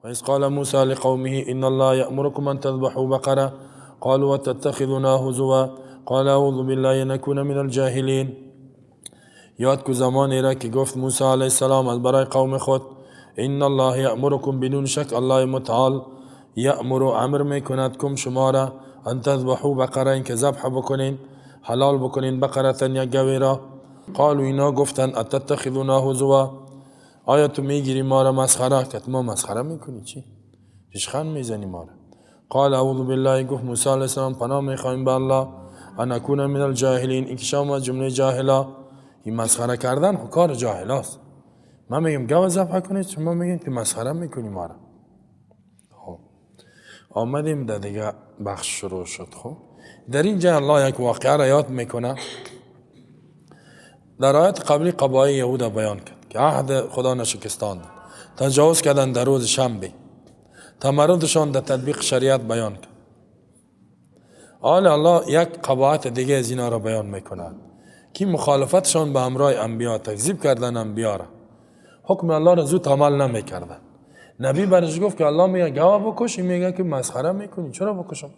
و اذ قال موسی لقومه ان الله یأمرکم ان تذبحوا بقره قالوا وتتخذنا هزوا قال اعوذ بالله ان اکون من الجاهلین. یاد کو زمانی را که گفت موسی علیه السلام از برای قوم خود ان الله یأمرکم، بدون شک الله متعال یأمر امر میکند کم شما را ان تذبحوا بقره، اینکه ذبح بکنین، حلال بکنین بقره یک گوی را. قالوا اینا گفتن اتتخذنا هزوا، آیا تو میگیری ما را مسخره؟ که ما مسخره میکنی چی؟ ریشخند میزنی ما را. قال اعوذ بالله، گفت موسی علیه السلام پناه میخوایم به الله ان اکون من الجاهلین، اینکه شما جمله جاهلا. این مسخره کردن خب کار جاهلاست. من میگم گاو ذبح کنید، شما میگین که مسخره میکنی ما را. خب آمدیم در دیگه بخش شروع شد. خب در اینجا الله یک واقعه را یاد میکنه. در آیت قبلی قبایل یهود بیان کرد که عهد خدا نشکستاند، تجاوز کردن در روز شنبه، تمردشان در تطبیق شریعت بیان کرد. حال الله یک قباحت دیگه از اینا را بیان میکند که مخالفتشان به همراه انبیا، تکذیب کردن انبیا را، حکم الله را زود عمل نمیکردن. نبی برش گفت که الله میگه گاو بکش، این میگه که مسخره میکنی، چرا بکشم؟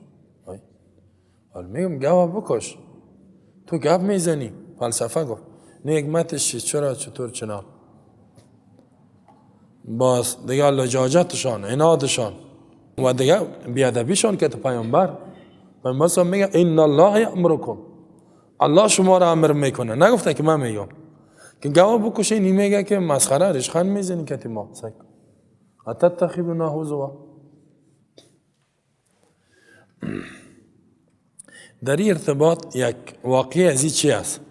حال میگم گاو بکش، تو گپ میزنی، فلسفه گفت نه حکمتش چرا چطور چنان. باز دیگه لجاجتشان، عنادشان و دیگه بیادبیشان که تو پیامبر میگه ان الله یامرکم، الله شما را امر میکنه، نگفته که من میگم که گاو بکشین. این میگه که مسخره، ریشخند میزنی که ما سک اتتخذنا هزوا. در این ارتباط یک واقعه از چی است؟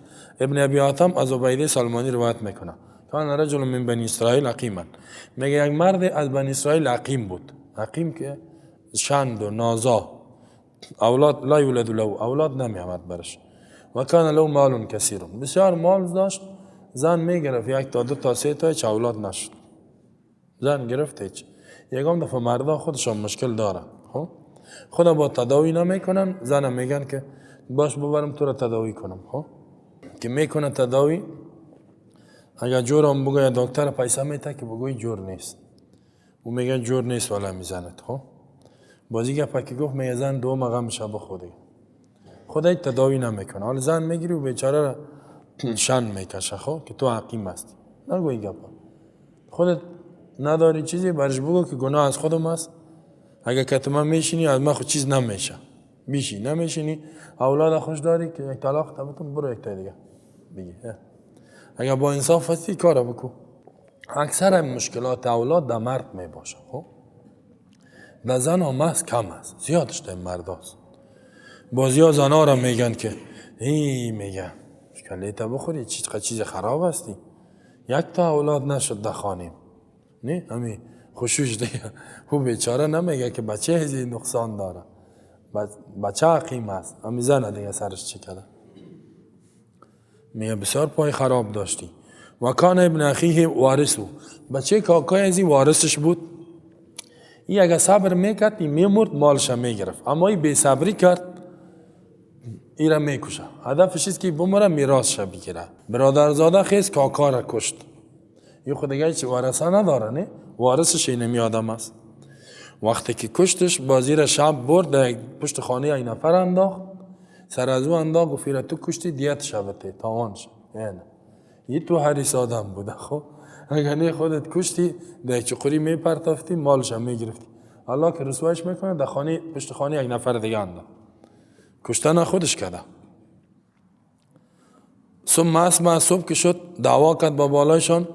ابن ابی حاتم از عبیده سلمانی روایت میکنه کان رجل من بنی اسرائیل عقیما، میگه یک مرد از بنی اسرائیل عقیم بود. عقیم که شند و نازا، اولاد لا یولد له، اولاد نمیآمد برش. و کان له مال کثیر، بسیار مال داشت، زن میگرفت یک تا دو تا سه تا، هیچ اولاد نشد. زن گرفت هیچ. یکم دفعه مردا خودشان مشکل داره، خب خدا با تداوی نمیکنن، زن میگن که باش ببرم تو را تداوی کنم. خب که میکنه تداوی، اگر جورم بگوید دکتر پیسه میته که بگوی جور نیست، او میگه جور نیست ولی میزند. خب بازی گپا که گفت میگه زن دو مغم شب خودی خدای تداوی نمیکنه. حالا زن میگیری و بیچاره را شن میکشه، خب که تو عقیم هستی، نگو این گپا، خودت نداری چیزی برش بگو که گناه از خودم است، اگر که من میشینی از من خود چیز نمیشه، میشی نمیشینی اولاد خوش داری که یک طلاق تبتون برو یک تا دیگه بگی. اگر با انصاف هستی کارا بکن. اکثر مشکلات اولاد در مرد میباشه، خب در زن ها محض کم است، زیادش در مرد هست. بازی ها زن ها را میگن که ای میگن کلیتا بخوری چیز خراب هستی، یک تا اولاد نشد در خانیم، نه همین خشوش دیگه. او بیچاره نمیگه که بچه هزی نقصان داره، بچه عقیم است، همین زن دیگه سرش چی کرده. میگه بسیار پای خراب داشتی. و کان ابن اخیه وارثو، بچه کاکای ازی وارثش بود. این اگه صبر میکرد این میمرد مالش میگرفت، اما این بی صبری کرد این را میکشه. هدفش است که بمره میراثش بگیره. برادرزاده خیز کاکا را کشت. این خود دیگه هیچ وارثه نداره، نه وارثش اینمی آدم است. وقتی که کشتش بازی را شب برد در پشت خانه این نفر انداخت، سر از او انداخت، گفت ایره تو کشتی دیت شبته تاوانش. یعنی یه تو حریص آدم بوده. خب اگر نه خودت کشتی در چقوری میپرتافتی مالش هم میگرفتی. الله که رسوایش میکنه در خانه پشت خانه یک نفر دیگه انداخت، کشتن خودش کرده. ثم اسمع، صبح که شد دعوا کرد با بالایشان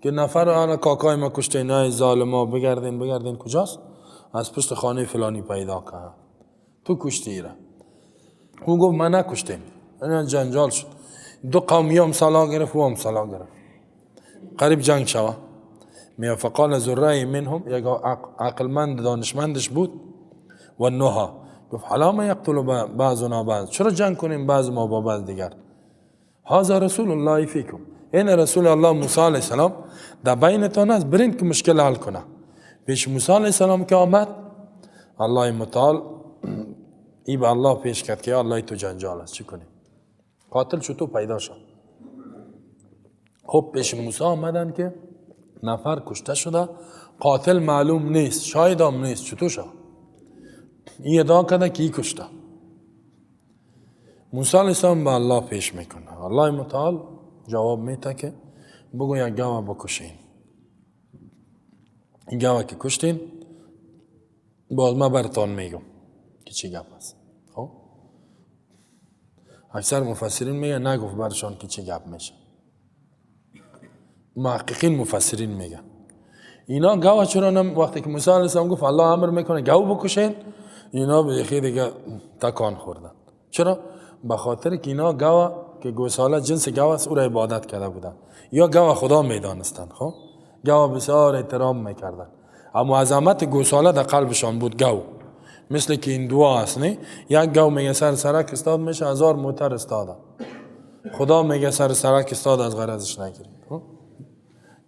که نفر آن کاکای ما کشته، نه ظالما بگردین بگردین کجاست؟ از پشت خانه فلانی پیدا کرد، تو کشتی ایره. او گفت من نکشتیم. این جنجال شد، دو قومی هم سلاح گرفت و هم سلاح گرفت، قریب جنگ شوه. می فقال ذره منهم، یک عقلمند دانشمندش بود و نها، گفت حالا ما یقتل بعضنا بعض، چرا جنگ کنیم بعض ما با بعض دیگر؟ هذا رسول الله فیکم، این رسول الله موسی علیه السلام در بینتان است، برین که مشکل حل کنه. پیش موسی علیه السلام که آمد، الله متعال ای به الله پیش کرد که الله تو جنجال است، چی کنیم؟ قاتل چطور پیدا شد؟ خب پیش موسی آمدن که نفر کشته شده قاتل معلوم نیست، شاید هم نیست، چطور شد؟ این ادعا کرده که ای کشته. موسی علیه السلام به الله پیش میکنه. الله متعال جواب میده که بگو یک گاوه بکشین، این گاوه که کشتین باز من براتان میگم که چی گپ است. خب اکثر مفسرین میگن نگفت برشان که چی گپ میشه، محققین مفسرین میگن اینا گاوه چرا نم، وقتی که موسی علیه السلام گفت الله امر میکنه گاو بکشین، اینا به خیلی دیگه تکان خوردن. چرا؟ به خاطر که اینا گاوه که گوساله جنس گاوه است او را عبادت کرده بودن یا گاوه خدا میدانستن. خب گاوه بسیار احترام میکردن، اما عظمت گوساله در قلبشان بود. گاو مثل که این دعا است، نه؟ یک گاو میگه سر سرک استاد میشه، هزار موتر استاده. خدا میگه سر سرک استاد، از غرضش نگیرید.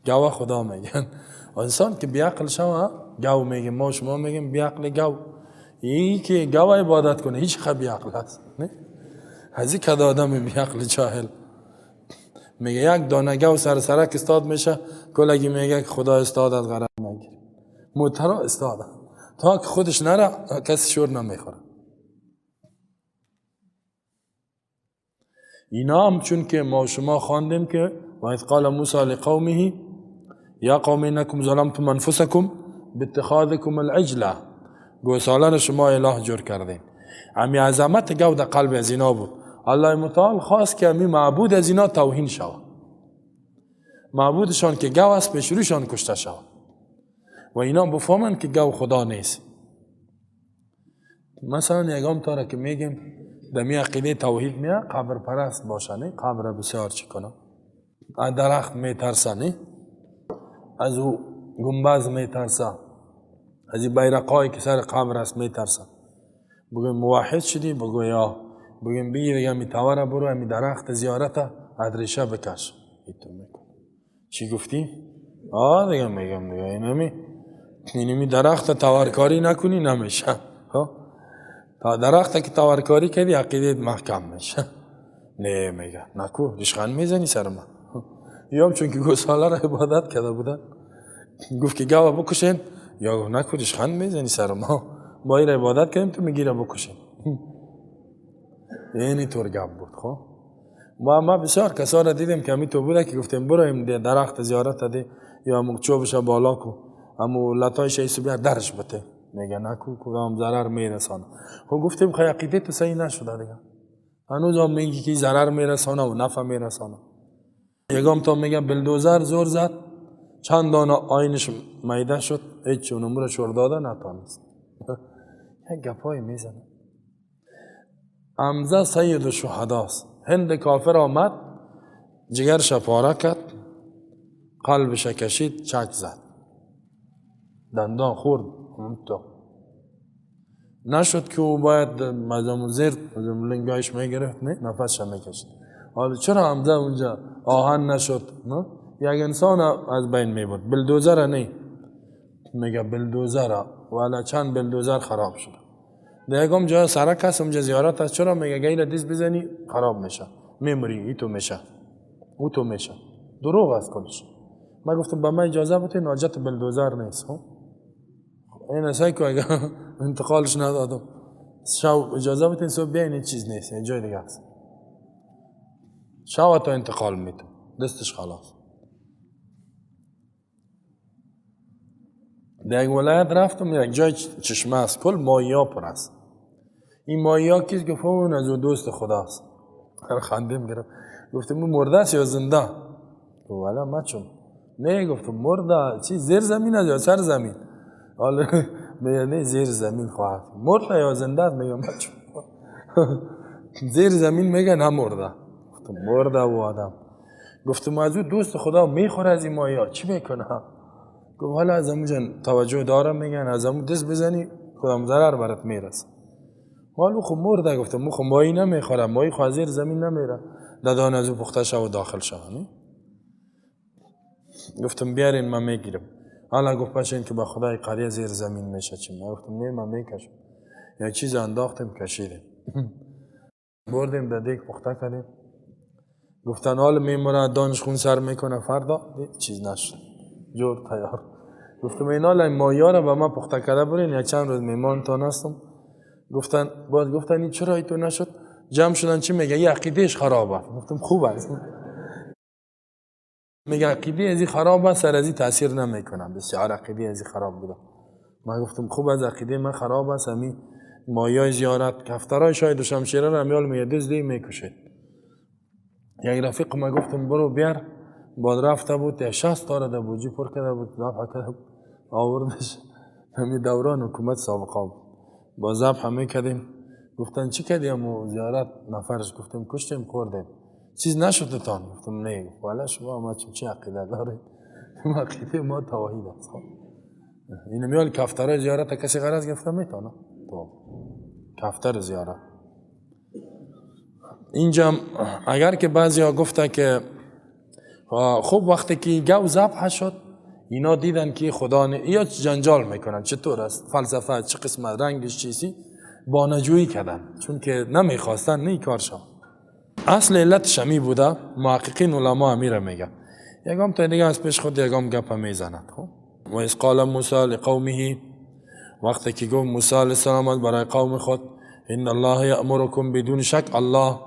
گاوه خدا میگن. انسان که بیعقل شوه گاو میگه، ما شما میگیم بیعقل گاو. این که گاو عبادت کنه هیچ خب بیعقل است، نه؟ از این که آدم بیعقل جاهل میگه یک دانه گاو سر سرک استاد میشه، کلگی میگه که خدا استاد از غرض نگیره، موترا استاده تا که خودش نره کسی شور نمیخوره. اینا هم چون که ما شما خواندیم که و اذ قال موسی لقومه یا قوم انکم ظلمتم انفسکم باتخاذکم العجله، گوساله شما اله جور کردین. امی عظمت گاو در قلب از اینا بود. الله متعال خواست که امی معبود از اینا توهین شود، معبودشان که گاو است پیش روشان کشته شود و اینا بفهمند که گاو خدا نیست. مثلا یگام تا را که میگیم دمی عقیده توحید میه قبر پرست باشه، قبر بسیار چی کنه، از درخت میترسه، از او گنبز میترسه، از این بیرقایی که سر قبر است میترسه. بگویم موحد شدی، بگو یا بگویم بگی دیگه می تاوره برو می درخت زیارت از ریشه بکش. ایتو میکن چی گفتی؟ آه دیگه میگم دیگه اینمی درخت تاورکاری نکنی نمیشه. تا درخت که تاورکاری کردی عقیدت محکم میشه. نه میگه نکو ریشخند میزنی سر من. یا چون که گوساله را عبادت کرده بودن گفت که گاوه بکشین، یا گفت نکو ریشخند میزنی سر ما، با این عبادت کردیم تو میگی را بکشین. اینی طور گپ بود. خب ما بسیار کسا را دیدیم که همی تو بوده که گفتیم برو درخت زیارت ده یا امو چوبش بالا کو امو لطایش ایسو بیار درش بته، میگه نکو کدام ضرر میرسانه. خب گفتیم خب عقیده تو صحیح نشده دیگه، هنوز هم میگی که ضرر میرسانه و نفع میرسانه. یگام تا میگه بلدوزر زور زد چند دانه آینش میده شد، هیچ اونمو شور داده نتانست. یک گپای میزنه. حمزه سید الشهداست. هند کافر آمد جگرش پاره کرد، قلبش کشید، چک زد، دندان خورد. تو نشد که او باید مزمون زیر لنگایش میگرفت، نه نفسش میکشید. حالا چرا حمزه اونجا آهن نشد؟ نه یک انسان از بین میبرد، بلدوزر نه میگه بلدوزر، ولی چند بلدوزر خراب شد. در یکم جای سرک هست اونجا زیارت هست، چرا میگه گیره دیز بزنی خراب میشه، میموری، ای تو میشه او تو میشه، دروغ است کلش. من گفتم به من اجازه بده، ناجت بلدوزر نیست. خب این اصلا که اگه انتقالش ندادم شو اجازه بده صبح بیاین، این چیز نیست، این جای دیگه است. شو تا انتقال میده دستش خلاص. در یک ولایت رفتم، یک جای چشمه است، کل ماهی پر است. این ماهی ها کیست؟ گفت اون از اون دوست خداست. خندیم گرفت. گفتم اون مرده است یا زنده؟ گفت والا ما چون نه. گفتم مرده چی، زیر زمین است یا سر زمین؟ حالا میگه نه زیر زمین خواهد. مرده یا زنده است؟ میگه ما چون زیر زمین میگه نه مرده. گفتم مرده و آدم. گفتم از اون دوست خدا میخوره از این ماهی ها چی میکنه؟ گفت حالا از اونجا توجه دارم، میگن از اون دست بزنی کدام ضرر برات میرسه. حالا خب مرده. گفتم خب ماهی نمیخوره، ماهی خو از زیر زمین نمیره، ددان از او پخته شو و داخل شو. گفتم بیارین من میگیرم. حالا گفت پاشین که با خدای قریه زیر زمین میشه چی؟ من گفتم نه من میکشم. یا چیز انداختیم کشیدیم بردیم در دیگ پخته کردیم. گفتن حالا میمونه دانش خون سر میکنه فردا، چیز نشد، جور تیار. گفتم اینا لای مایا را به ما پخته کرده برین، یک چند روز میمان تا هستم. گفتن باز گفتن این چرا ایتو نشد؟ جمع شدن چی میگه؟ یه عقیدهش خرابه. گفتم خوب است. میگه عقیده ازی خراب است، سر ازی تاثیر نمیکنه. بسیار عقیده ازی خراب بوده. من گفتم خوب از عقیده من خراب است، همین مایای زیارت کفترای شاید و شمشیره را میال میگه دزدی میکشید. یک رفیق ما گفتم برو بیار، بعد رفته بود یک 60 تا را در بوجی پر کرده بود، ذبح کرده بود، آوردش. همین دوران حکومت سابقه بود. با ذبح میکردیم. گفتن چی کردیم و زیارت نفرش؟ گفتم کشتیم خوردیم. چیز نشد تان؟ گفتم نه. والا شما ما چه عقیده دارید؟ عقیده ما توحید است. این میال کفترای زیارت کسی غرض گرفته میتونه تو کفتر زیارت. اینجا اگر که بعضیا گفته که خوب وقتی که گو ذبح شد اینا دیدن که خدا نه، یا جنجال میکنن چطور است فلسفه چه قسم رنگش چیزی بانجویی کردن، چون که نمیخواستن نه کار شد. اصل علت شمی بوده، محققین علما امیر میگه. یکم تا دیگه از پیش خود یکم گپ میزند. خب و اذ قال موسی لقومه، وقتی که گفت موسی علیه السلام برای قوم خود ان الله یأمرکم، بدون شک الله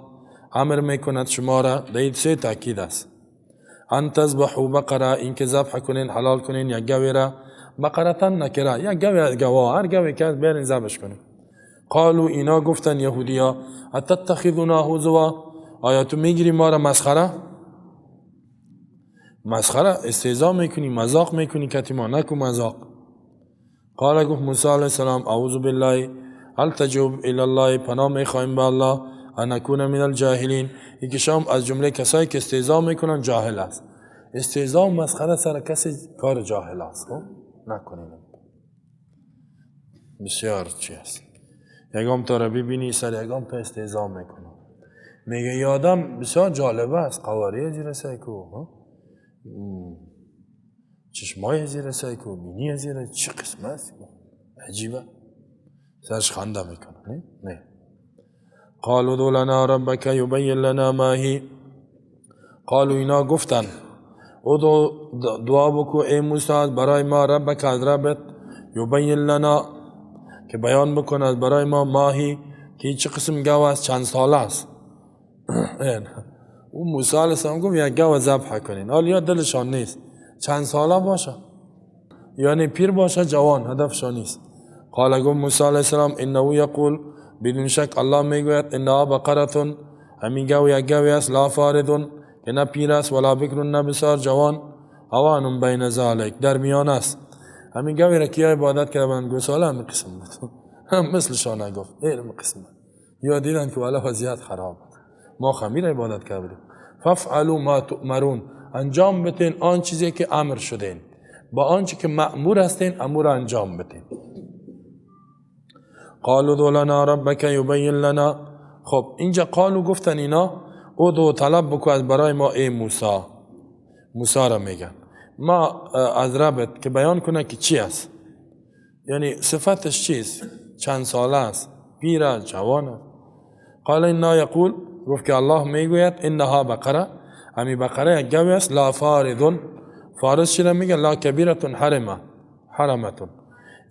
امر میکند شما را. در سه تاکید است. ان تذبحوا بقره، اینکه ذبح کنین حلال کنین یک گوی را، بقرتن نکره، یک گوی گوا، هر گوی که بیارین ذبحش کنین. قالوا اینا گفتن یهودیا اتتخذنا هزوا، آیا تو میگیری ما را مسخره؟ مسخره استهزا میکنی، مذاق میکنی، کتی ما نکو مذاق. قال گفت موسی علیه السلام اعوذ بالله التجوب الی الله، پناه میخوایم به الله، ان اکون من الجاهلین، یکی شام از جمله کسایی که استهزا میکنن جاهل است. استهزا و مسخره سر کسی کار جاهل است، نکنین. بسیار چی است. یگام تا را ببینی سر یگام تا استهزا میکنه. میگه یادم بسیار جالبه است، قواری زیر سیکو، چشمای زیر سیکو، بینی زیر چه قسم است، عجیبه. سرش خنده میکنه. نه نه. قالوا ادع لنا ربک یبین لنا ما هی. قالوا اینا گفتن ادع دعا بکو ای موسی برای ما ربک از ربت، یبین لنا که بیان بکند برای ما ماهی که چه قسم گاو است، چند ساله است. او موسی علیه السلام گفت یک گاو ذبح کنین. حالا یا دلشان نیست چند ساله باشه، یعنی پیر باشه جوان، هدفشان نیست. قال گفت موسی علیه السلام انه یقول، بدون شک الله میگوید انها بقرة، همین گاو یک گاوی است، لا فارض که نه پیر است ولا بکر نه بسیار جوان، عوان بین ذلک در میان است. همین گاوی را کیا عبادت کردن گوساله همین قسم بود، هم مثلشان نگفت این قسم. یا دیدن که والا وضعیت خراب، ما خمیر عبادت کردیم. فافعلوا ما تؤمرون، انجام بتین آن چیزی که امر شدین، با آنچه که مأمور هستین امر انجام بتین. قالوا ادع لنا ربک یبین لنا. خب اینجا قالوا گفتن اینا ادعو طلب بکو از برای ما ای موسی. موسی را میگن ما از ربت که بیان کنه که چی است، یعنی صفتش چیست، چند ساله است، پیر است، جوان است. قال انا یقول، گفت که الله میگوید انها بقره، امی بقره یک گوی است، لا فارض، فارض چی را میگه؟ لا کبیرتون حرمه، حرمتون،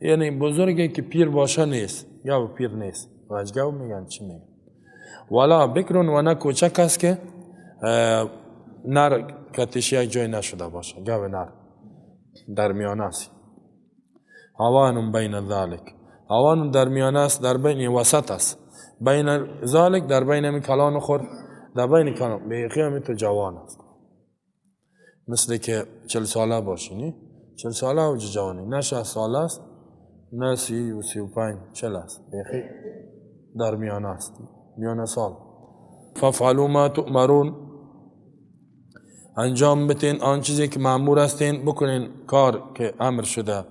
یعنی بزرگی که پیر باشه نیست، گاو پیر نیست، گاو میگن چی میگن. ولا بکر و نه کوچک است که نر کتش یک جای نشده باشه، گاو نر در میانه است. عوان بین ذلک، عوان در میانه است، در بین وسط است، بین ذلک در بین می کلان خور، در بین کلان بیخی همی تو جوان است، مثل که 40 ساله باشی، نی 40 ساله و جوانی، نه 60 ساله است، نه 30 و 35، 40 است، بیخی در میانه است، میانه سال. فافعلوا ما تؤمرون، انجام بتین آن چیزی که مأمور هستین بکنین، کار که امر شده،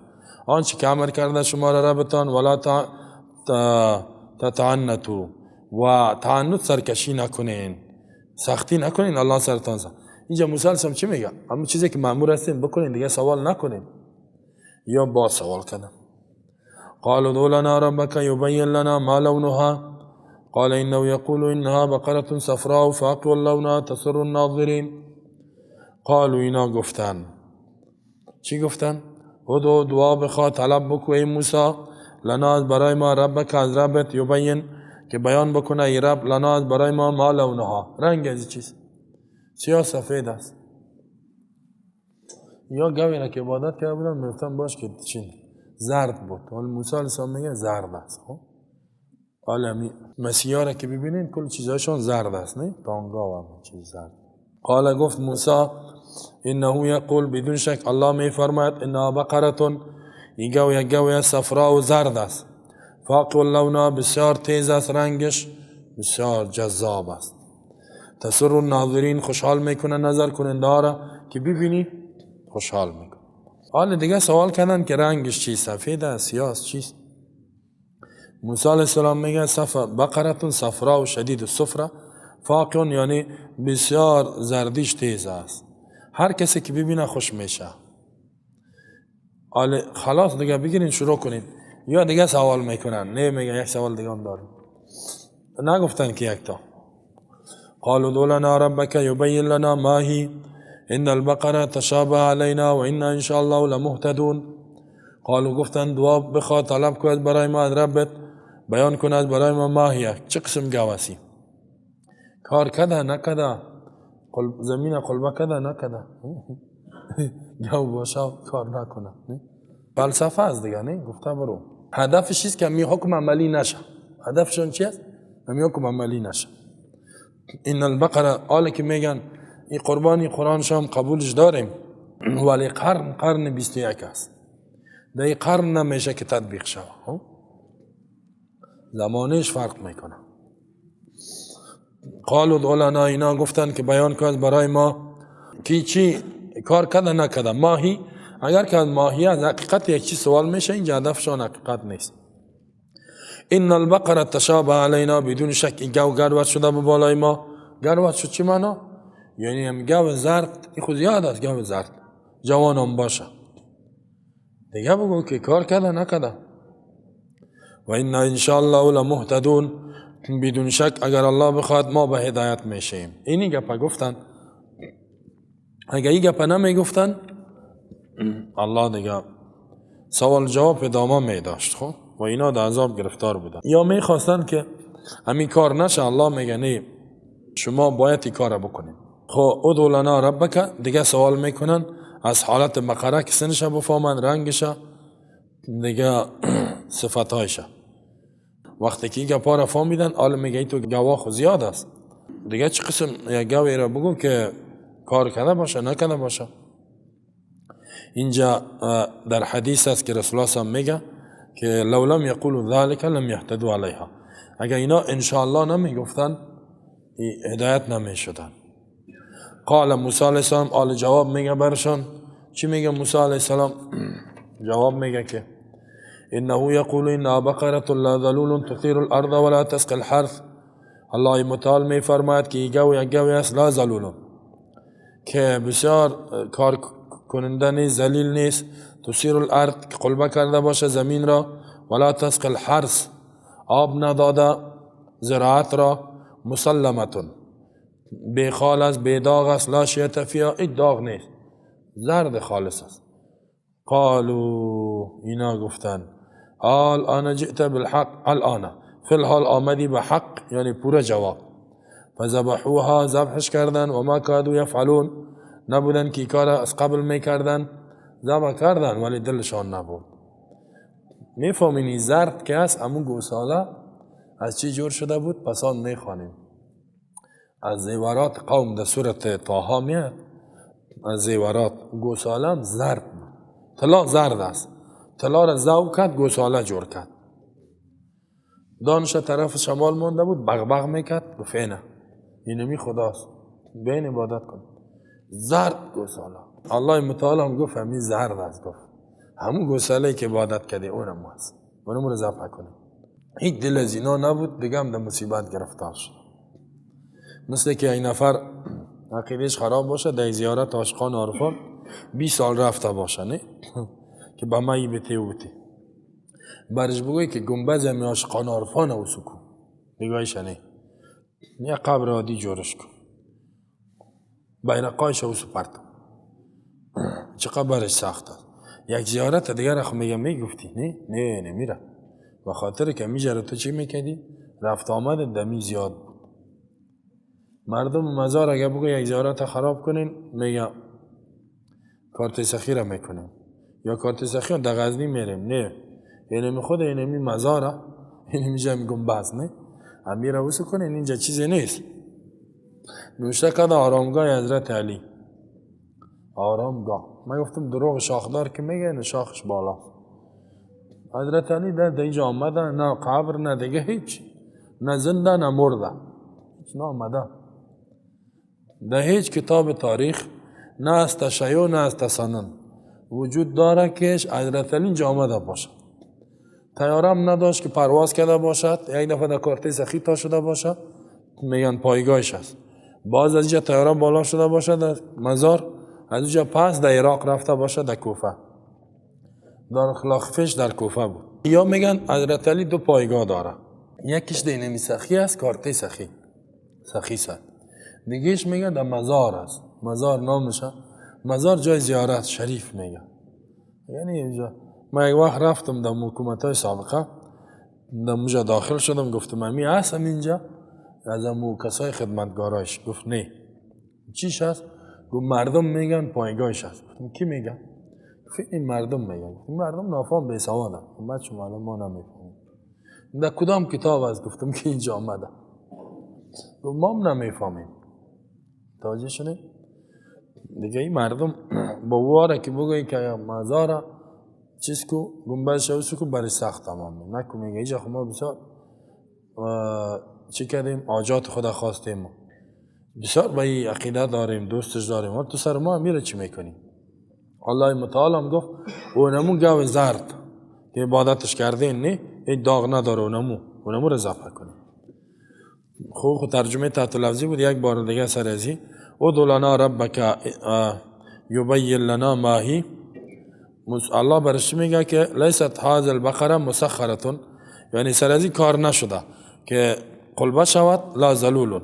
آنچه که امر کرده شما را ربتان. ولا تتعنتوا، و تعنت سرکشی نکنین، سختی نکنین، الله سرتان سخت. اینجا موسی علیه السلام چی میگه؟ همون چیزی که مأمور هستین بکنین دیگه، سوال نکنین. یا با سوال کردن. قالوا ادع لنا ربک یبین لنا ما لونها قال انه یقول انها بقرة صفراء فاقع لونها تسر الناظرین. قالوا اینا گفتن چی گفتن؟ ادعو دعا بخواه، طلب بکو ای موسی، لنا از برای ما، ربک از ربت، یبین که بیان بکنه ای رب، لنا از برای ما، ما لونها، رنگ از چیز سیاه سفید است. یا گوی را که عبادت کرده بودن میگفتن باش که چین زرد بود. حالا موسی علیه السلام میگه زرد است. خب حالا مسیحا را که ببینین کل چیزهاشون زرد است، نه تانگا و همه چیز زرد. قال گفت موسی انه یقول بدون شک الله میفرماید انها بقرة، این گوی یک گوی صفرا و زرد است، فاقع اللون بسیار تیز است، رنگش بسیار جذاب است، تسر الناظرین خوشحال میکنه نظر کننده را که ببینی خوشحال میکنه. حالا دیگه سوال کردن که رنگش چی، سفید است، سیاه است، چیست؟ موسی علیه السلام میگه بقرة صفرا و شدید الصفرا فاقع، یعنی بسیار زردیش تیز است، هر کسی که ببینه خوش میشه. حالا خلاص دیگه بگیرین شروع کنین. یا دیگه سوال میکنن، نه میگه یک سوال دیگه هم داریم، نگفتن که یک تا. قالوا ادع لنا ربك يبين لنا ما هي ان البقره تشابه علينا وانا ان شاء الله لمهتدون. قالوا گفتن دعا بخواه، طلب کن برای ما از ربت، بیان کن از برای ما ما هي، چه قسم گواسی، کار کده نکده، زمین قلبه کده نکده، گو باشه کار نکنه، فلسفه است دیگه، نه گفته برو. هدفش چیست که می حکم عملی نشه. هدفشون چی است؟ می حکم عملی نشه. ان البقره، حالا که میگن این قربانی قرآن شام قبولش داریم، ولی قرن قرن 21 است، در این قرن نمیشه که تطبیق شود، زمانش فرق میکنه. قالوا ادع لنا، اینا گفتن که بیان کن برای ما کی چی کار کده نکده. ماهی، اگر که ماهی از حقیقت یک چیز سوال میشه، اینجا هدفشان حقیقت نیست. ان البقره تشابه علینا، بدون شک این گو گروت شده به بالای ما. گروت شد چی معنا؟ یعنی هم گو زرد، این خود یاد است گو زرد جوانم باشه دیگه، بگو که کار کده نکده. و انا ان شاء الله لمهتدون، بدون شک اگر الله بخواد ما به هدایت میشیم. اینی گپا گفتن، اگر این گپا نمیگفتن الله دیگه سوال جواب ادامه می داشت. خب و اینا در عذاب گرفتار بودن، یا میخواستن که همین کار نشه، الله میگه نه شما باید این کار بکنید. خب ادع لنا ربک، دیگه سوال میکنن از حالت بقره که سنش بفهمن، رنگش، دیگه صفتهایش. وقتی که این گپا را فهمیدن، حالا میگه تو گواه خو زیاد است دیگه، چه قسم یک گوی را بگو که کار کرده باشه نکرده باشه. اینجا در حدیث است که رسول الله صلی میگه که لو لم یقولوا ذلك لم یهتدوا علیها، اگر اینا انشاءالله نمیگفتن هدایت نمیشدن. قال موسی علیه السلام، آل جواب میگه برشان. چی میگه موسی علیه السلام؟ جواب میگه که انه یقول انها بقرة لا ذلول تثير الارض ولا تسقي الحرث. الله متعال میفرماید که گو یک گوی است لا ذلول، که بسیار کار کننده نیست، ذلیل نیست، تثیر الارض که قلبه کرده باشه زمین را، ولا تسقي الحرث آب نداده زراعت را، مسلمتون بی خال است، بی داغ است، لا شیء فیها، این داغ نیست، زرد خالص است. قالوا اینا گفتن الان جئت بالحق، الان فی الحال آمدی به حق، یعنی پورا جواب. فذبحوها، ذبحش کردن، و ما کادوا یفعلون، نبودن که کار از قبل میکردن، ذبح کردن ولی دلشان نبود. میفهمینی زرد که است همون گوساله از چی جور شده بود؟ پسان میخوانیم از زیورات قوم در سورت طه میاد، از زیورات گوساله هم زرد بود، طلا زرد است، طلا را ذوب کرد گوساله جور کرد، دانش طرف شمال مانده بود، بغبغ میکرد، گفت اینه اینمی خداست، بین عبادت کن. زرد گوساله، الله متعال هم گفت همین زرد است، گفت همون گوساله که عبادت کردی اونم هست، اونم رو ذبح کنی. هیچ دل از اینا نبود، دیگه هم در مصیبت گرفتار شد. مثل که این نفر عقیدهش خراب باشه، در زیارت عاشقان عارفان 20 سال رفته باشه، نه که به مایی بته و بته، برش بگوی که گنبز همی عاشقان عارفان او سکو نگاهیش نه، یه قبر عادی جورش کن، بیرقایش او سپرد، چقدر برش سخت است. یک زیارت دیگر خو میگه میگفتی نه نه نمیره، به خاطر که میجره تو چی میکردی؟ رفت آمد دمی زیاد بود. مردم مزار اگه بگو یک زیارت خراب کنین، میگه کارت سخی را میکنیم یا کارت سخی در غزنی میریم. نه، اینمی خود اینمی مزاره، اینمی جا میگم بس نه، امیر واسه کنین اینجا چیزی نیست. نوشته کرده آرامگاه حضرت علی، آرامگاه. من گفتم دروغ شاخدار که میگه نه شاخش بالا. حضرت علی در اینجا آمده، نه قبر نه دیگه هیچ، نه زنده نه مرده، هیچ نه آمده. در هیچ کتاب تاریخ نه از تشیع نه از تسنن وجود داره که حضرت علی اینجا آمده باشه. طیاره نداشت که پرواز کرده باشد، یک دفعه در کارته سخی تا شده باشد، میگن پایگاهش است. باز از اینجا طیاره بالا شده باشد در مزار، از اینجا پس در عراق رفته باشد در کوفه، در خلافش در کوفه بود. یا میگن حضرت علی دو پایگاه داره، یکیش در اینمی سخی است، کارته سخی سخی است، دیگهش میگن در مزار است. مزار نامشه، مزار جای زیارت شریف میگن. یعنی اینجا من یک وقت رفتم در حکومت های سابقه، در موجه داخل شدم، گفتم امی هستم اینجا از امو کسای خدمتگارایش. گفت نه، چیش هست؟ گفت مردم میگن پایگاهش هست. گفتم کی میگن؟ گفت این مردم میگن. گفتم مردم نافهم بی سوادن، من چون معلوم ما نمیفهمیم. در کدام کتاب هست؟ گفتم که اینجا آمده. گفت ما هم نمیفهمیم. توجه شده؟ دیگه این مردم با واره که بگویی که مزاره چیز کو گنبد شو کو برای سخت تمام نکو. میگه اینجا خب ما بسیار چی کردیم، آجات خدا خواستیم، بسیار با این عقیده داریم، دوستش داریم، ولی تو سر ما میره چی میکنی؟ الله متعال هم گفت اونمو گاو زرد که عبادتش کردین نه، این داغ نداره، اونمو رو ذبح کنیم. خو ترجمه تحت لفظی بود. یک بار دیگه سر ازی ادع لنا ربک یبین لنا ما هی. الله برش میگه که لیست هذه البقره مسخرتون، یعنی سر ازی کار نشده که قلبه شود، لا ذلول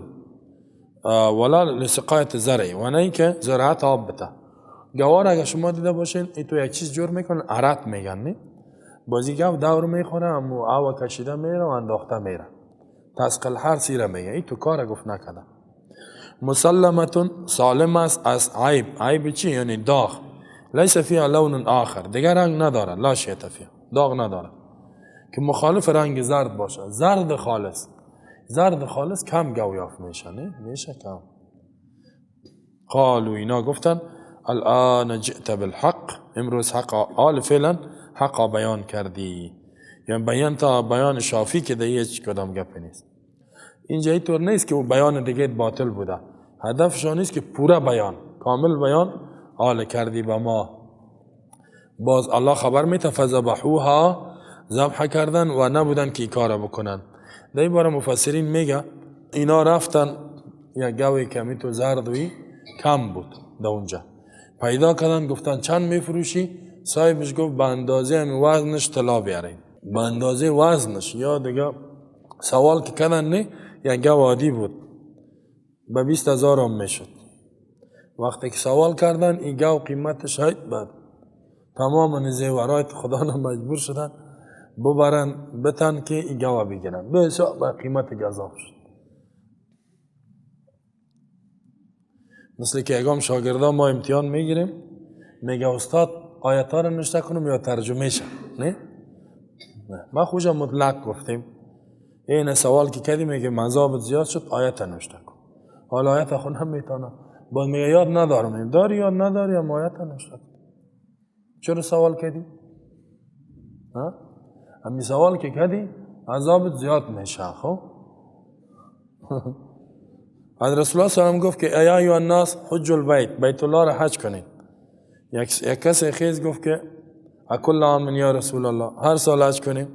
ولا لسقایت زرع، و نه اینکه زراعت آب بده. گوار اگه شما دیده باشین این تو یک چیز جور میکنن، عرق میگن نه، بازی گاو دور میخوره، اما آوا کشیده میره و انداخته میره، تسقل هر سیره میگه. این تو کار گفت نکده. مسلمتون سالم است از عیب. عیب چی؟ یعنی داغ. لیس فیها لون آخر، دیگه رنگ نداره، لا شیء فیها، داغ نداره که مخالف رنگ زرد باشه. زرد خالص، زرد خالص کم گاو یافت میشه، نه میشه کم. قالوا اینا گفتن الان جئت بالحق، امروز حق آل فعلا حق بیان کردی، یعنی بیان تا بیان شافی که دیگه هیچ کدام گپ نیست. اینجا اینطور نیست که بیان دیگه باطل بوده، هدفشان نیست که پورا بیان، کامل بیان آل کردی به ما. باز الله خبر میده فذبحوها، ذبح کردن و نبودن که این کار بکنن. در این باره مفسرین میگه اینا رفتن یک گاوی کمی تو زردوی کم بود در اونجا پیدا کردن، گفتن چند میفروشی؟ صاحبش گفت به اندازه وزنش طلا بیارین، به اندازه وزنش. یا دیگه سوال که کردن نه، یک گاو عادی بود به 20,000 هم میشد. وقتی که سوال کردن این گاو قیمتش هیچ بعد تمام زیورات خدا نه مجبور شدن ببرن بتن که این گاو بگیرن، به حساب به قیمت گزاف شد. مثل که اگام شاگردان ما امتحان میگیریم، میگه استاد آیت ها رو نوشته کنم یا ترجمه شه؟ نه نه، ما خوشا مطلق گفتیم. این سوال که کردیم میگه مذاب زیاد شد، آیت نوشته کن. حالا آیت خود هم میتونه، باز میگه یاد ندارم. داری یاد نداری هم آیت نوشته کن. چرا سوال کردی؟ ها؟ همین سوال که کردی عذابت زیاد میشه. خب حضرت رسول الله صلی الله علیه و گفت که یا ایها الناس حج البیت، بیت الله را حج کنید. یک کسی خیز گفت که اکل عام یا رسول الله، هر سال حج کنیم؟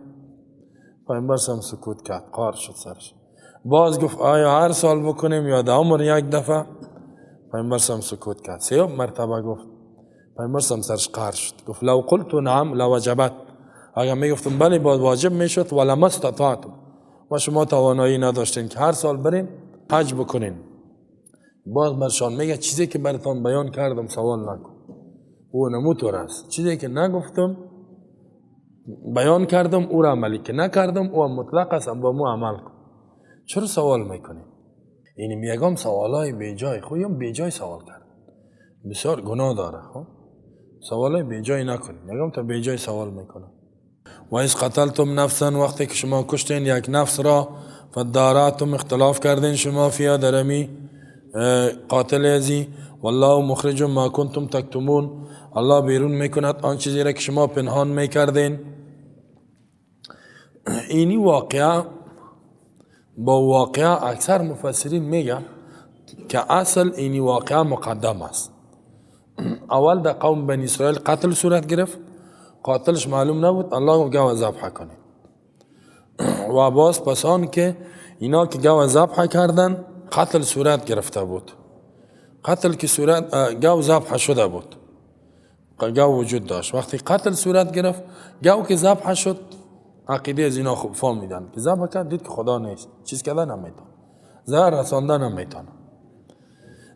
پیامبر هم سکوت کرد، قار شد سرش. باز گفت آیا هر سال بکنیم یا در عمر یک دفعه؟ پیامبر هم سکوت کرد. سه مرتبه گفت، پیامبر هم سرش قار شد. گفت لو قلت نعم لوجبت، اگر میگفتم بله باز واجب میشد، ولما استطعتم، و شما توانایی نداشتین که هر سال برین حج بکنین. باز برشان میگه چیزی که براتان بیان کردم سوال نکن. او نموتور است. چیزی که نگفتم بیان کردم او را عملی که نکردم او مطلق است، با مو عمل کن. چرا سوال میکنی؟ یعنی میگم سوالای بی جای، خو بی جای سوال کرد بسیار گناه داره. خب سوالای بی جای نکنی، میگم تا بی جای سوال میکنه. و اذ قتلتم نفسا، وقتی که شما کشتین یک نفس را، فداراتم اختلاف کردین شما فیا درمی قاتل ازی، والله مخرج ما کنتم تکتمون، الله بیرون میکند آن چیزی را که شما پنهان میکردین. اینی واقعه با واقعه اکثر مفسرین میگن که اصل اینی واقعه مقدم است. اول در قوم بنی اسرائیل قتل صورت گرفت، قاتلش معلوم نبود، الله گفت گاو ذبح کنید. و باز پسان که اینا که گاو ذبح کردن قتل صورت گرفته بود، قتل که صورت گاو ذبح شده بود، گاو وجود داشت. وقتی قتل صورت گرفت، گاو که ذبح شد، عقیده از اینا خوب فهمیدن که ذبح کرد، دید که خدا نیست، چیز کردن نمیتونه، ضرر رساندن نمیتونه.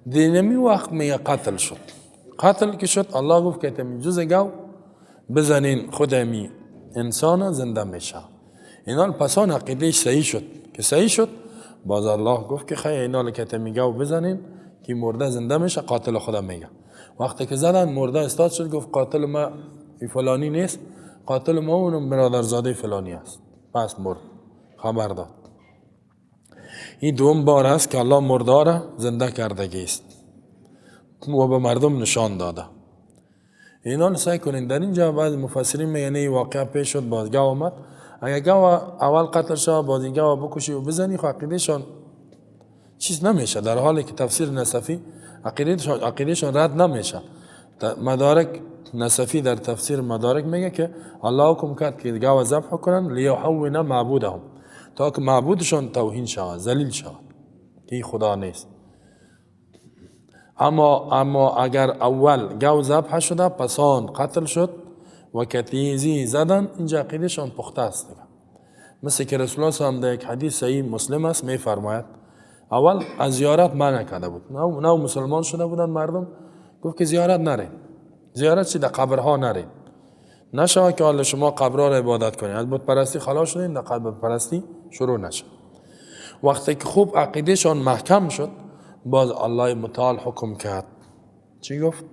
دینمی وقت میگه قتل شد. قتل که شد الله گفت که تمی جز گاو بزنین خود می انسان زنده میشه. اینا پسان عقیده صحیح شد، که صحیح شد باز الله گفت که خیلی اینا که تمی گاو بزنین که مرده زنده میشه، قاتل خدا میگه. وقتی که زدن مرده استاد شد، گفت قاتل ما فلانی نیست، قاتل ما اونم برادرزاده فلانی است. پس مرد خبر داد. این دوم بار است که الله مرده را زنده کردگی است و به مردم نشان داده. اینا سعی کنین در اینجا بعض مفسرین میگن این واقعه پیش شد، باز گاو آمد. اگر گاو اول قتل شد باز این گاو بکشی و بزنی، خب عقیدهشان چیز نمیشه، در حالی که تفسیر نصفی عقیدهشان رد نمیشه. مدارک نصفی در تفسیر مدارک میگه که الله حکم کرد که گاو ذبح کنن لیحون معبودهم، تا که معبودشان توهین شود، ذلیل شود که خدا نیست. اما اگر اول گاو ذبح شده پسان قتل شد و کتیزی زدن، اینجا عقیدهشان پخته است. مثل که رسول الله صلی الله علیه و در یک حدیث صحیح مسلم است میفرماید اول از زیارت منع کرده بود، نو مسلمان شده بودن مردم، گفت که زیارت نرین، زیارت چی؟ در قبرها نرین، نشود که حال شما قبرها را عبادت کنین، از بت پرستی خلاص شدین، در قبر پرستی شروع نشد. وقتی که خوب عقیدهشان محکم شد، باز الله متعال حکم کرد. چی گفت؟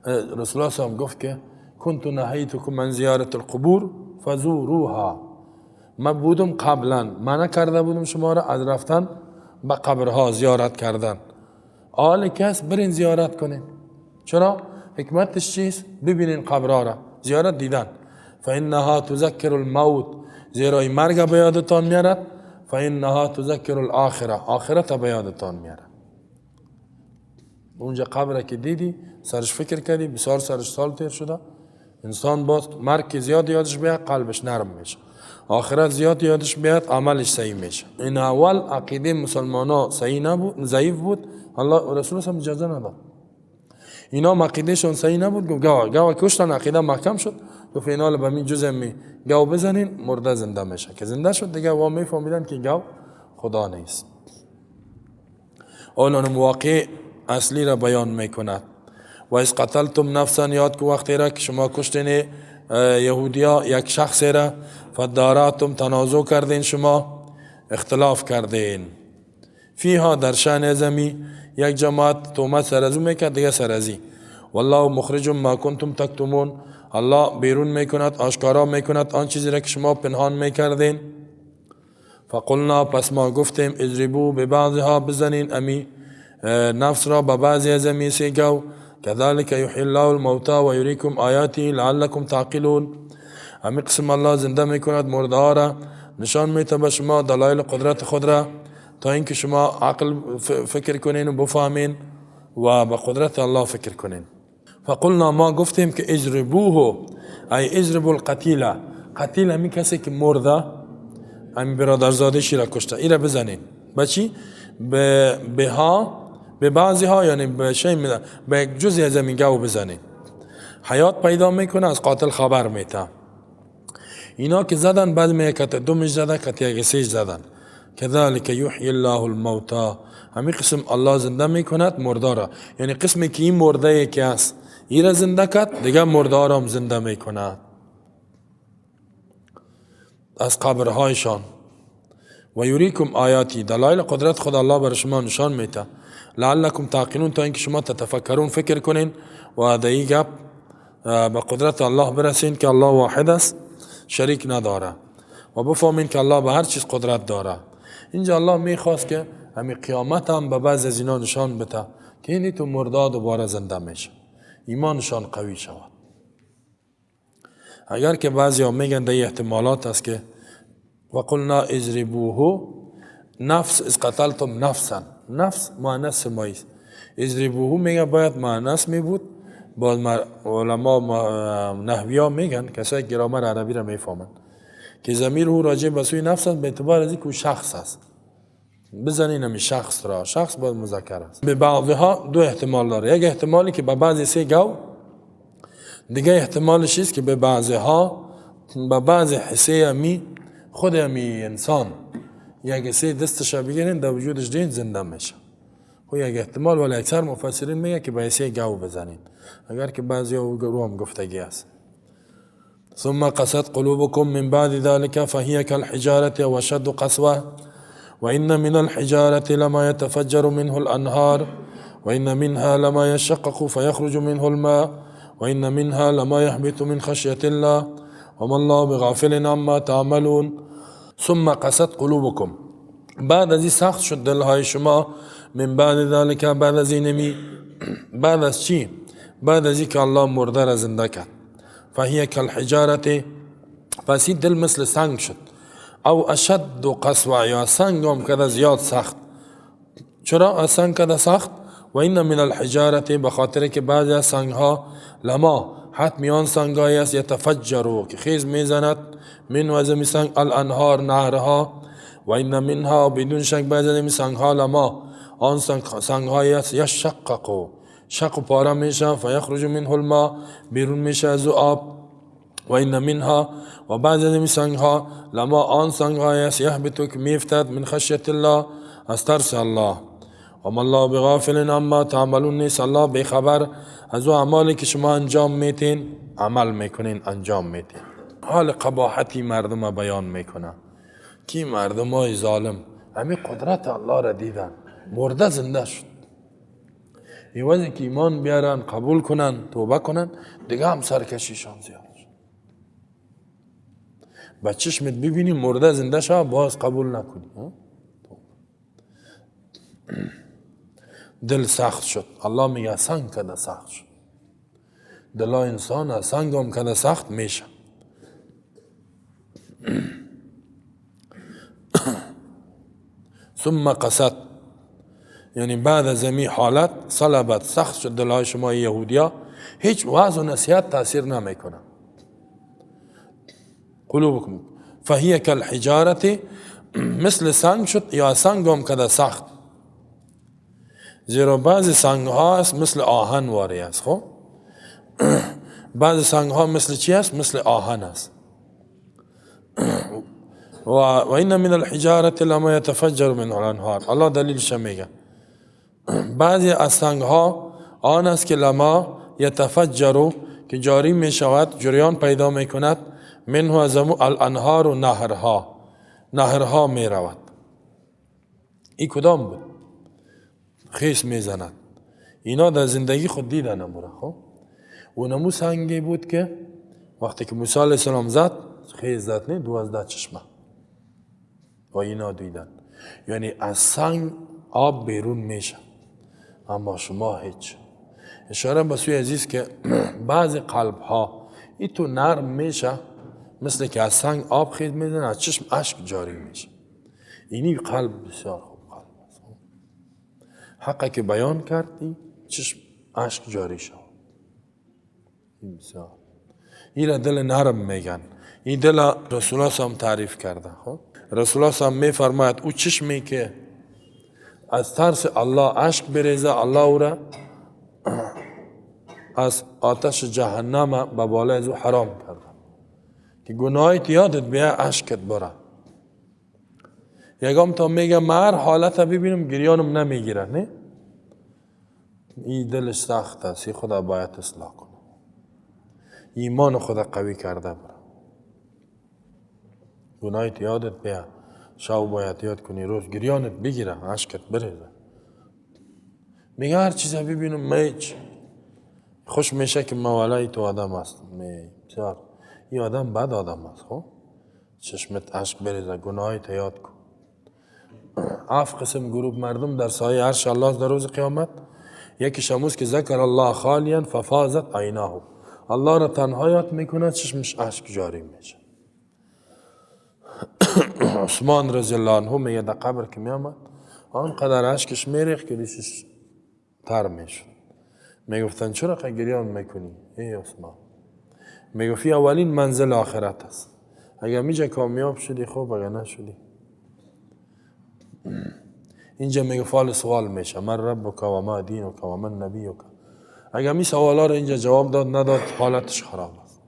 رسول الله صلی الله علیه و گفت که کنت نهیتکم من زیارت القبور فزوروها، من بودم قبلا منع کرده بودم شما را از رفتن به قبرها زیارت کردن، آل کس برین زیارت کنین. چرا؟ حکمتش چیست؟ ببینین قبرها را، زیارت دیدن. فانها تذکر الموت، زیرا این مرگ به یادتان میارد. فانها تذکر الاخره، آخرت به یادتان میاره. اونجا قبر که دیدی سرش فکر کردی، بسیار سرش سال تیر شده، انسان باز مرگ زیاد یادش بیاد قلبش نرم میشه، آخرت زیاد یادش بیاد عملش صحیح میشه. این اول عقیده مسلمان ها صحیح نبود، ضعیف بود، الله رسول هم اجازه نداد. اینا عقیدهشون صحیح نبود، گفت گاو گاو کشتن، عقیده محکم شد، گفت اینا به می جزء می گاو بزنین مرده زنده میشه، که زنده شد دیگه وا میفهمیدن که گاو خدا نیست. اون واقع اصلی را بیان میکند. و از قتلتم نفسا، یاد کو وقتی را که شما کشتین یهودیا یک شخص را، فداراتم تنازع کردین، شما اختلاف کردین، فیها در شأن زمی، یک جماعت تومت سر از او میکرد دیگه سر ازی. والله مخرج ما کنتم تکتمون، الله بیرون میکند، آشکارا میکند آن چیزی را که شما پنهان میکردین. فقلنا، پس ما گفتیم اضربوا ببعضها، بزنین امی نفس را به بعضی از امی سیگو. كذلك يحيي الله الموتى ويريكم آیاته لعلكم تعقلون. امی قسم الله زنده میکند مرده ها را، نشان میده به شما دلایل قدرت خود را، تا اینکه شما عقل فکر کنین و بفهمین و به قدرت الله فکر کنین. فقلنا، ما گفتیم که اضربوه، ای اضربوا القتیل، قتیل همی کسی که مرده، همی برادرزاده شی را کشته، ای را بزنین. به چی؟ به ها، به بعضی ها، یعنی به شی میدن، به یک جزی از این گاو بزنین، حیات پیدا میکنه، از قاتل خبر میده. اینا که زدن، بعد میگه کت دومش زدن، کت یک سیج زدن، كذلك يحيي الله الموتى. همین قسم الله زنده میکند مرده را، یعنی قسمی که این مرده که است این را زنده کرد، دیگه مرده را هم زنده میکند از قبرهایشان. و یریکم آیاتی، دلایل قدرت خود الله بر شما نشان میده. لعلکم تعقلون، تا اینکه شما تتفکرون، فکر کنین و در این گپ به قدرت الله برسین که الله واحد است، شریک نداره، و بفهمین که الله به هر چیز قدرت داره. اینجا الله میخواست که همین قیامت هم به بعض از اینا نشان بده که اینی تو مرده دوباره زنده میشه، ایمانشان قوی شود. اگر که بعضی ها میگن در احتمالات است که وقلنا اضربوه نفس اذ قتلتم نفسا، نفس مؤنث مایی است، اضربوه میگه باید مؤنث می بود. باز علما نحوی ها میگن، کسایی که گرامر عربی را میفهمند، که ضمیر او راجع به سوی نفس است به اعتبار از اینکه او شخص است. بزنین همی شخص را، شخص باید مذکر است. به بعضها دو احتمال داره، یک احتمالی که به بعضی سه گو، دیگه احتمالش است که به بعضها به بعض حسه امی خود امی انسان یک حسه دستش بگیرین در وجودش دین زنده میشه. خب یک احتمال، ولی اکثر مفسرین میگه که به حسه گو بزنین، اگر که بعضی ها رو هم گفتگی است. ثم قست قلوبكم من بعد ذلك فهي كالحجارة واشد قسوة وإن من الحجارة لما يتفجر منه الأنهار وإن منها لما يشقق فيخرج منه الماء وإن منها لما يهبط من خشية الله وما الله بغافل عما تعملون. ثم قست قلوبكم، بعد از این سخت شد دلهای شما، من بعد ذلك، بعد از اینمی، بعد از چی؟ بعد از اینکه الله مرده را زنده کرد. فهي كالحجارة، پس این دل مثل سنگ شد، او اشد قسوة، یا سنگ هم کده زیاد سخت. چرا از سنگ کده سخت؟ و این من الحجارة، بخاطر که بعضی از سنگ ها لما حتمی آن سنگ های است یتفجرو، که خیز میزند، من و از سنگ الانهار، نهرها. و این منها، بدون شک بعضی از سنگ ها لما آن سنگ های است یشققو، شق و پاره میشه، فیخرج منه الماء، بیرون میشه از آب. و این منها، و بعضی از این سنگ ها لما آن سنگ های است یهبط، که میفتد، من خشیت الله، از ترس الله. و ما الله بغافل عما تعملون، نیست الله بیخبر از او اعمالی که شما انجام میتین، عمل میکنین، انجام میتین. حال قباحتی مردم بیان میکنه کی مردم های ظالم همین قدرت الله را دیدن، مرده زنده شد. ایوازی که ایمان بیارن، قبول کنن، توبه کنن، دیگه هم سرکشیشان زیاد شد. با چشمت ببینی مرده زنده شد، باز قبول نکنی. دل سخت شد. الله میگه سنگ کده سخت شد. دل انسان سنگ هم کده سخت میشه. ثم قست، یعنی بعد از این حالت صلبت، سخت شد دلهای شما یهودیا، هیچ وعظ و نصیحت تاثیر نمیکنه. قلوبکم فهی کالحجارة، مثل سنگ شد یا سنگ هم کده سخت. زیرا بعضی سنگ ها است مثل آهن واری است. خب بعضی سنگ ها مثل چی است؟ مثل آهن است. و این من الحجارة لما يتفجر منه الانهار. الله دلیلش میگه بعضی از سنگ ها آن است که لما یتفجر، که جاری می شود، جریان پیدا می کند، منه از الانهار و نهرها، نهرها می رود. این کدام بود؟ خیس می زند. اینا در زندگی خود دیدن امورا. خب و نمو سنگی بود که وقتی که موسی علیه السلام زد، خیس زد، نه 12 چشمه و اینا دیدن. یعنی از سنگ آب بیرون میشه، اما شما هیچ. اشاره به سوی عزیز که بعضی قلب ها ای تو نرم میشه، مثل که از سنگ آب خیز میزنه، از چشم اشک جاری میشه. اینی قلب بسیار خوب قلب است. حقا که بیان کردی چشم اشک جاری شد. این بسیار این را دل نرم میگن. این دل رسول الله هم تعریف کرده. خب رسول الله هم میفرماید او چشمی که از ترس الله اشک بریزه، الله او را از آتش جهنم به بالای از او حرام کرده که گناهیت یادت بیا اشکت بره. یگام تا میگه من هر حالت ببینم گریانم نمیگیره، نه؟ این دلش سخت است، این خدا باید اصلاح کنه، ایمان خدا قوی کرده بره. گناهت یادت بیا، شو باید یاد کنی، روز گریانت بگیره، اشکت بریزه. میگه هر چیز ببینم میچ خوش میشه که مولای تو آدم است. بسیار این آدم بد آدم است. خب چشمت اشک بریزه، گناهت یاد کن. هفت قسم گروه مردم در سایه عرش الله در روز قیامت. یکی شموس که ذکر الله خالیا ففاضت عیناه، الله را تنها یاد میکنه چشمش اشک جاری میشه. عثمان رضی الله عنه میگه در قبر که میامد آنقدر اشکش میریخت که ریشش تر میشد. میگفتن چرا گریان میکنی ای عثمان؟ میگفت اولین منزل آخرت است، اگر میجا کامیاب شدی خوب، اگر نشدی اینجا میگه فال سوال میشه، من ربک و ما دینک و من نبیک. اگر می سوالا رو اینجا جواب داد نداد حالتش خراب است.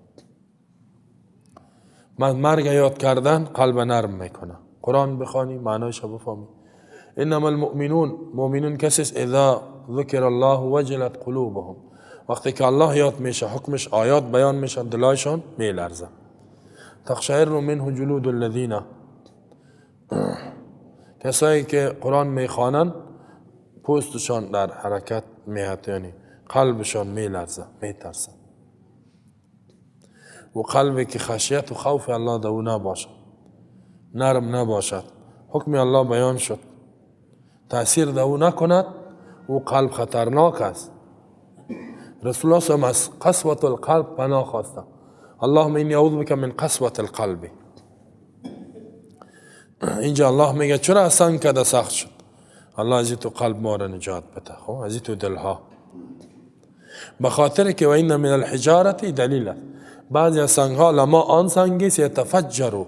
من مرگ یاد کردن قلب نرم میکنه. قرآن بخوانی معنایش بفهمی. انما المؤمنون، مؤمنون کسی اذا ذکر الله وجلت قلوبهم، وقتی که الله یاد میشه حکمش آیات بیان میشه دلایشان میلرزه. تقشعر منه جلود الذین، کسایی که قرآن میخوانن پوستشان در حرکت میاد، یعنی قلبشان میلرزه، میترسه. و قلبی که خشیت و خوف الله در او نباشد، نرم نباشد، حکم الله بیان شد تاثیر در او نکند، او قلب خطرناک است. رسول الله صلی الله علیه و آله از قسوة القلب پناه خواسته، اللهم انی اعوذ بک من قسوة القلب. اینجا الله میگه چرا سنگ کده سخت شد؟ الله از تو قلب ما را نجات بده، خب از تو دلها، به خاطر که و این من الحجارت دلیل است. بعضی از سنگ ها لما آن سنگی یتفجر،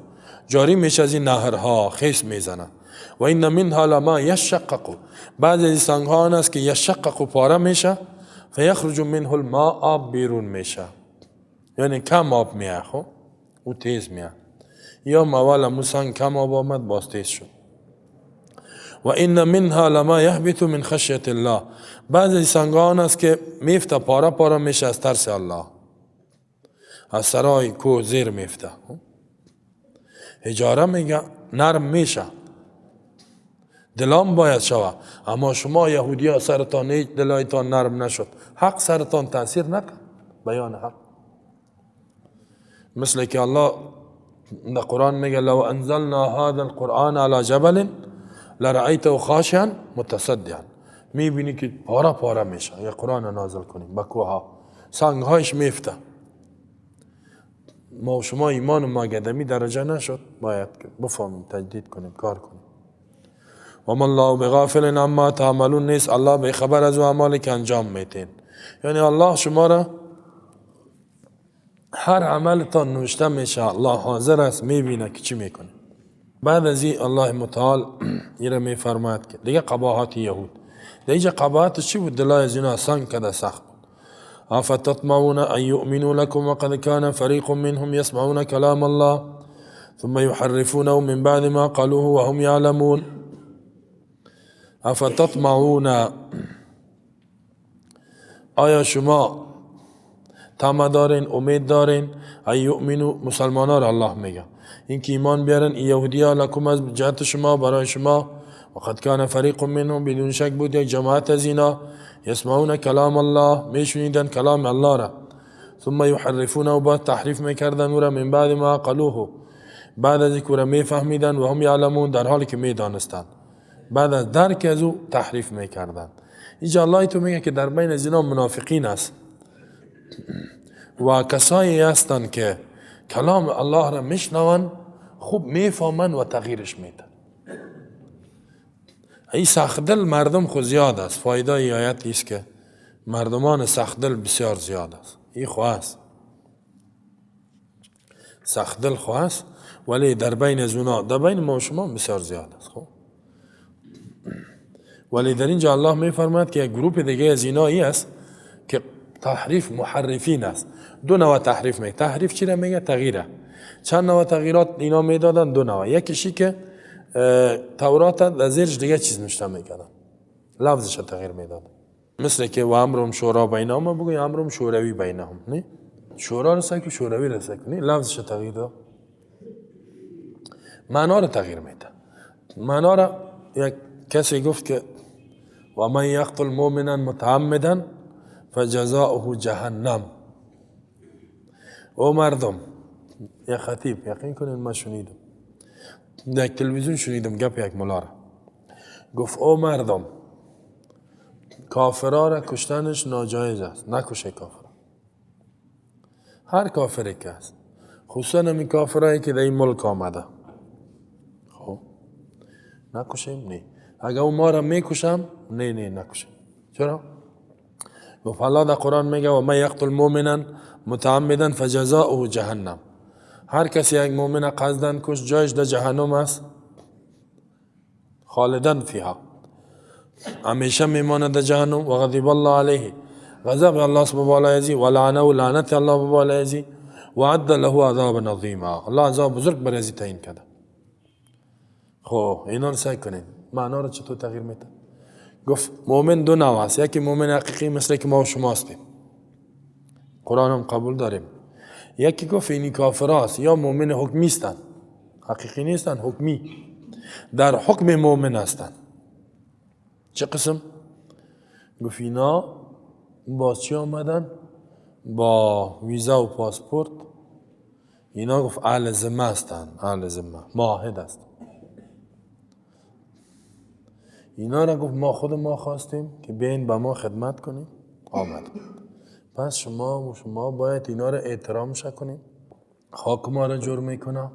جاری میشه از این نهرها، خیس میزنه. و این منها لما یشقق، بعضی از سنگ ها آن است که یشقق پاره میشه، فیخرج منه الماء، آب بیرون میشه، یعنی کم آب میاد، خب او تیز میاد. یا موال موسان کم آب آمد باز تیز شد. و این منها لما یهبط من خشیت الله، بعضی سنگ ها آن است که میفته پاره پاره میشه از ترس الله، از سرای کوه زیر میفته. حجاره میگه نرم میشه، دلام باید شوه. اما شما یهودی ها سرتان هیچ دلایتان نرم نشد، حق سرتان تاثیر نکرد، بیان حق. مثل که الله در قرآن میگه لو انزلنا هذا القرآن على جبل لرأیته خاشعا متصدعا، میبینی که پاره پاره میشه. یا قرآن نازل کنیم به کوه ها، سنگ هایش میفته. ما و شما ایمان ما گدمی درجه نشد، باید بفهمیم، تجدید کنیم، کار کنیم. و ما الله بغافل عما تعملون، نیست الله به خبر از اعمالی که انجام میتین. یعنی الله شما را هر عملتان نوشته میشه، الله حاضر است، میبینه که چی میکنه. بعد از این الله متعال این را میفرماید که دیگه قباحت یهود، دیگه قباحت چی بود؟ دلای از اینا سنگ کده سخت بود. افتطمعون ان یؤمنوا لكم وقد كان فريق منهم يسمعون كلام الله ثم يحرفونه من بعد ما قالوه وهم يعلمون. افتطمعون، آیا شما طمع دارین، امید دارین، ان یؤمنوا، مسلمان را الله میگه این که ایمان بیارن، این یهودی ها لکم از جهت شما، برای شما، وقد کان فریق منهم، بدون شک بود یک جماعت از اینا، یسمعون کلام الله، میشنیدن کلام الله را، ثم یحرفونه، و بعد تحریف میکردن او را، من بعد ما قالوه، بعد از اینکه او را میفهمیدن، و هم یعلمون، در حالی که میدانستند، بعد از درک از او تحریف میکردن. اینجا الله تو میگه که در بین از اینا منافقین است و کسایی هستند که کلام الله را میشنون، خوب میفهمن و تغییرش میدن. این سخت دل مردم خو زیاد است. فایده ای آیت است که مردمان سخت دل بسیار زیاد است. این خو است، سخت دل خو است، ولی در بین از اونا، در بین ما و شما بسیار زیاد است. خب ولی در اینجا الله میفرماید که یک گروه دیگه از اینا ای است که تحریف محرفین است. دو نوع تحریف میگه. تحریف چی را میگه؟ تغییره. چند نوع تغییرات اینا میدادن؟ دو نوع. یکیشی که تورات در زیرش دیگه چیز نوشته میکردن، لفظش تغییر میداد. مثل که و امرهم شورا بینهم، بگوی امرهم شوروی بینهم، نه شورا رسه که شوروی رسه کنی، لفظش تغییر داد، معنا رو تغییر میده. معنا را یک کسی گفت که و من یقتل مؤمنا متعمدا فجزاؤه جهنم. او مردم، یک خطیب، یقین کنین من شنیدم در تلویزیون، شنیدم گپ یک ملا را، گفت او مردم کافرا را کشتنش ناجایز است، نکشه کافرا، هر کافری که است، خصوصا همین کافرایی که در این ملک آمده، خب نکشیم؟ نه. اگر او ما را میکشم، نه نه نکشیم. چرا؟ گفت الله در قرآن میگه و من یقتل مؤمنا متعمدا فجزاؤه جهنم. هر کسی یک مؤمن قصدن کش، جایش در جهنم است، خالدن فیها، همیشه میماند در جهنم. و غضب الله علیه، غضب الله به بالای ازی، و لعنه و لعنت الله به بالای ازی، و عد له عذاب عظیما، الله عذاب بزرگ بر ازی تعیین کرده. خب اینا رو سعی کنین معنا رو چطور تغییر میده. گفت مؤمن دو نوع است، یکی مؤمن حقیقی مثل که ما و شما هستیم، قرآن هم قبول داریم. یکی گفت اینی کافر است یا مؤمن حکمی هستند، حقیقی نیستن، حکمی، در حکم مؤمن هستند. چه قسم؟ گفت اینا با چی آمدن؟ با ویزا و پاسپورت. اینا گفت اهل ذمه هستند، اهل ذمه، معاهد هستند. اینا را گفت ما خود ما خواستیم که بیاین به ما خدمت کنیم، آمد. پس شما باید اینا را احترام کنیم، خاک ما را جور میکنه،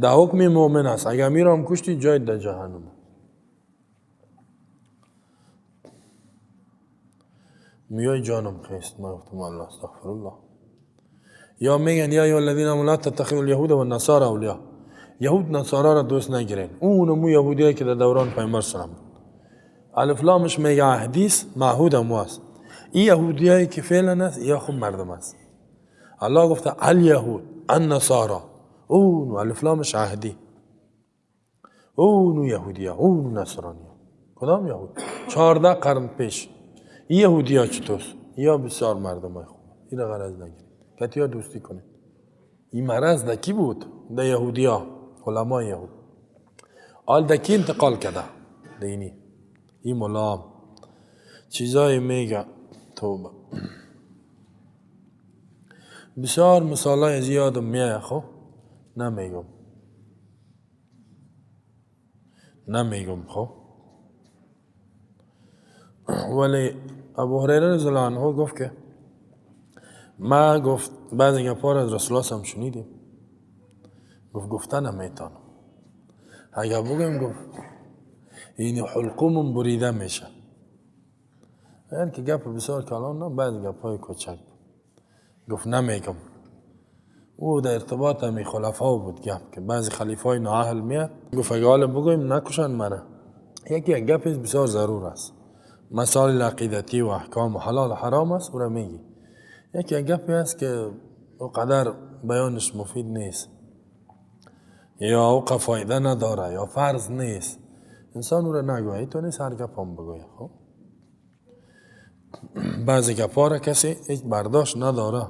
در حکم مؤمن است، اگر میرام کشتی جای در جهنم. میای جانم خیست، ما گفتم الله استغفر الله. یا میگن یا ایها الذین آمنوا لا تتخذوا اليهود والنصارى اولیاء، یهود نصارا را دوست نگیرین. اون مو یهودیایی که در دوران پیامبر سلام الف لامش میگه عهدیس، معهود هم است. این یهودیایی که فعلا است یا خود مردم است. الله گفته الیهود النصارا، اون الف لامش عهدی، اون یهودیا، اون نصرانی. کدام یهود؟ 14 قرن پیش. این یهودیا چطور؟ یا بسیار مردم های خوب، این را غرض نگیرید، کتی دوستی کنید. این مرض در کی بود؟ در یهودیا، علمای یهود. آل در کی انتقال کرده؟ دینی. این ملام چیزایی میگه، توبه. بسیار مثالای زیادم میایه، خب نمیگم نمیگم خب. ولی ابو هریره رضی الله عنه گفت که ما گفت بعضی گپا از رسول الله هم شنیدیم، گفت گفتن نمیتونم، اگر بگم گفت این حلقومون بریده میشه. یعنی که گپ بسیار کلان نه، بعضی گپای کوچک گفت نمیگم. او در ارتباط همی خلفا بود گپ که بعضی خلیفای نااهل میاد، گفت اگه حالا بگویم نکشن مرا. یکی یک گپ بسیار ضرور است، مسائل عقیدتی و احکام و حلال و حرام است، او را میگی. یکی یک گپی است که او قدر بیانش مفید نیست، یا او فایده نداره، یا فرض نیست، انسان او را نگوید، تو نیست هر گپ هم بگوید. خب بعضی گپا را کسی هیچ برداشت نداره.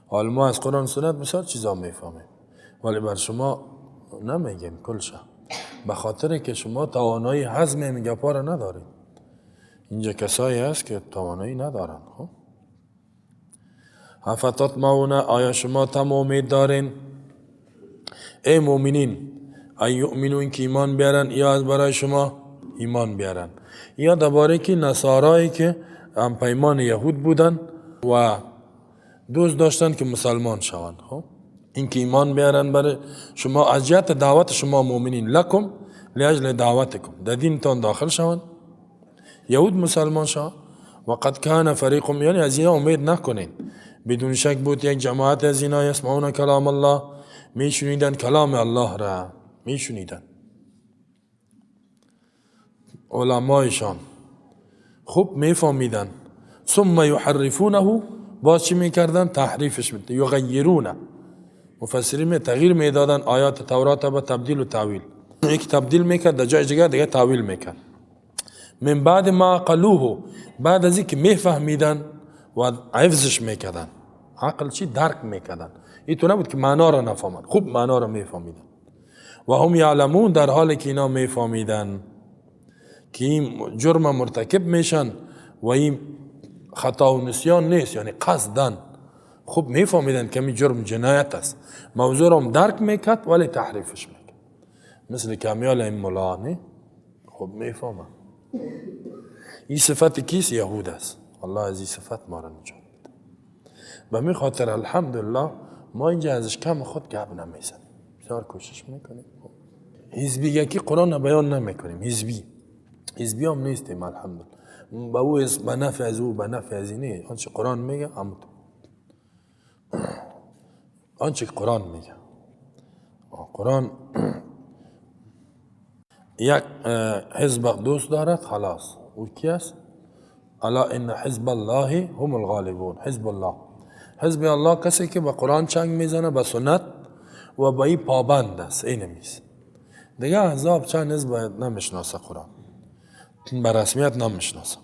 حال ما از قرآن سنت بسیار چیزا میفهمیم، ولی بر شما نمیگیم کلشه، به خاطر که شما توانایی هضم این گپا را ندارید. اینجا کسایی هست که توانایی ندارن. خب افتطمعون، آیا شما تم امید دارین ای مؤمنین ای یؤمنون که ایمان بیارن، یا از برای شما ایمان بیارن، یا درباره که نصارایی که هم پیمان یهود بودن و دوست داشتن که مسلمان شوند. خب این که ایمان بیارن برای شما از جهت دعوت شما مؤمنین، لکم لاجل دعوتکم، در دینتان داخل شوند، یهود مسلمان شوند. وقد کان فریق، یعنی از اینا امید نکنین، بدون شک بود یک جماعت از اینا یسمعون کلام الله، میشنیدن کلام الله را، میشنیدن علمایشان خوب میفهمیدن. ثم یحرفونه، باز چی میکردن؟ تحریفش میکردن، یغیرونه، مفسرین می تغییر میدادن آیات تورات به تبدیل و تاویل. یکی تبدیل میکرد در جای دیگه، دیگه تاویل میکرد. من بعد ما عقلوه، بعد از اینکه میفهمیدن و حفظش میکردن. عقل چی؟ درک میکردن. این تو نبود که معنا را نفهمن، خوب معنا را میفهمیدن. و هم یعلمون، در حالی که اینا میفهمیدن که این جرم مرتکب میشن و این خطا و نسیان نیست، یعنی قصدن. خوب میفهمیدن که این جرم جنایت است، موضوع را هم درک میکرد ولی تحریفش میکرد. مثل کمیال این ملا نه، خوب میفهمن. این صفت کیست؟ یهود است. الله از این صفت ما را نجات بده. به می خاطر الحمدلله ما اینجا ازش کم خود گپ نمیزنیم، بسیار کوشش میکنیم. حزبی یکی قرآن بیان نمیکنیم، حزبی هم نیستیم الحمدلله. به او به نفع از او به نفع از اینه. آنچه قرآن میگه همون، آنچه قرآن میگه. قرآن یک حزب دوست دارد، خلاص. او کی است؟ الا ان حزب الله هم الغالبون. حزب الله، حزب الله کسی که به قرآن چنگ میزنه، به سنت و به این پابند است. این نیست دیگه. احزاب چند حزب نمیشناسه، قرآن به رسمیت نمیشناسه.